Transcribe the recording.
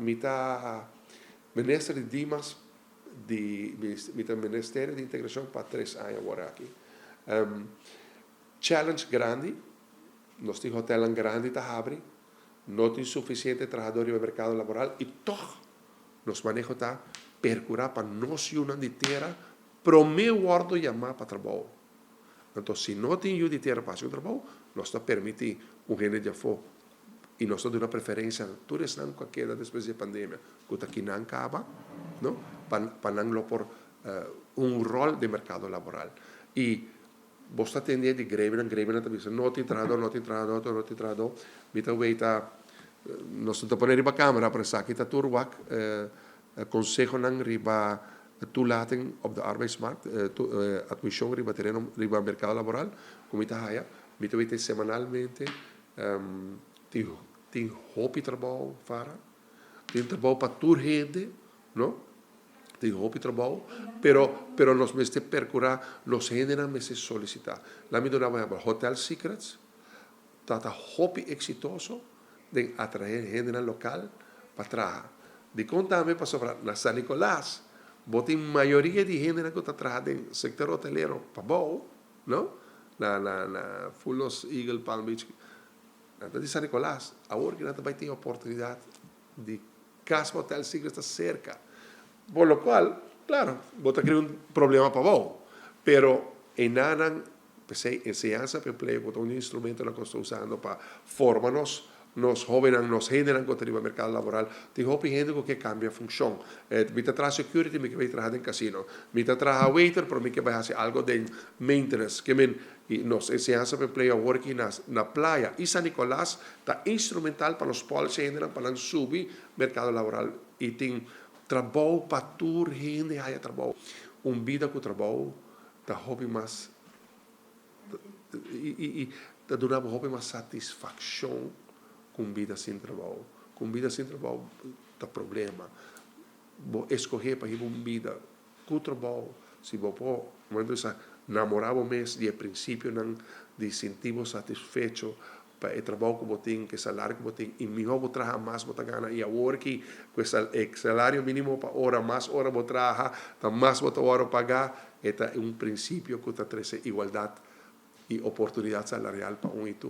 Mi ta minister di Dimas, di mi ta Ministerio di Integracion pa 3 aña awor aki. Challenge grandi, nos tin hotel grandi ta habri, no tin suficiente trahado den mercado laboral y toch nos maneho ta percura pa nos yiunan di tera prome wordo yama pa trabou. Anto, si no tin yiu di tera pa haci un trabou, nos ta permiti un hende di afo y nos ta duna preferencia tur esnan cu keda despues di pandemia, cu ta akinan caba, no? Pa nan lo por un rol di mercado laboral. Y bo ta tende di gremio, gremio tambe, no tin trahado, no tin trahado, no tin trahado. Mi ta weita, nos ta pone riba camera, pero esaki ta tur wak, consehonan riba toelating op de arbeidsmarkt, admission riba tereno, riba mercado laboral, cu mi ta haya, mi ta weita semanalmente, tin hopi trabou fara, tin trabou pa tur hende, no? Tin hopi trabou, pero nos mester percura, nos hendenan mester solicita. Laga mi duna un Hotel Secrets, ta hopi exitoso den atrae hende local pa traha. Dicon tambe pasobra na San Nicolas, bo tin mayoria di hende cu ta traha den sector hotelero pabou, no? Na Fulos Eagle Palm Beach. Na di San Nicolas, awor cu nan bay tin oportunidad di cas. Hotel Secrets ta cerca. Por lo cual, claro, bo ta crea un problema pabou. Pero einan, pesey, enseñansa pa empleo ta un instrumento cu nos ta usando pa forma nos hobennan, nos hendenan cu den mercado laboral. Tin hopi hende cu kier cambia funcion. Mi ta traha security, mi kier bay traha den casino. Mi ta traha waiter, pero mi kier bay haci algo di maintenance. Kiermen, y nos enseñansa pa empleo awor aki na Playa y San Nicolas ta instrumental pa nos policy hendenan pa nan subi mercado laboral y tin trabou pa tur hende haya trabou. Un bida cu trabou ta hopi mas y ta duna hopi mas satisfaccion cu bida sin trabou. Cu bida sin trabou ta problema. Bo scoge pa un bida cu trabou, si bo por, momento sa namora bo mes di principionan di sinti bo satisfecho pa e trabou cu bo tin, cu salario cu bo tin, y miho bo traha, mas bo ta gana. Y awor cu e salario minimo pa ora, mas ora bo traha, ta mas bo ta ora paga, ta un principio cu ta trece igualdad y oportunidad salarial pa un y tur.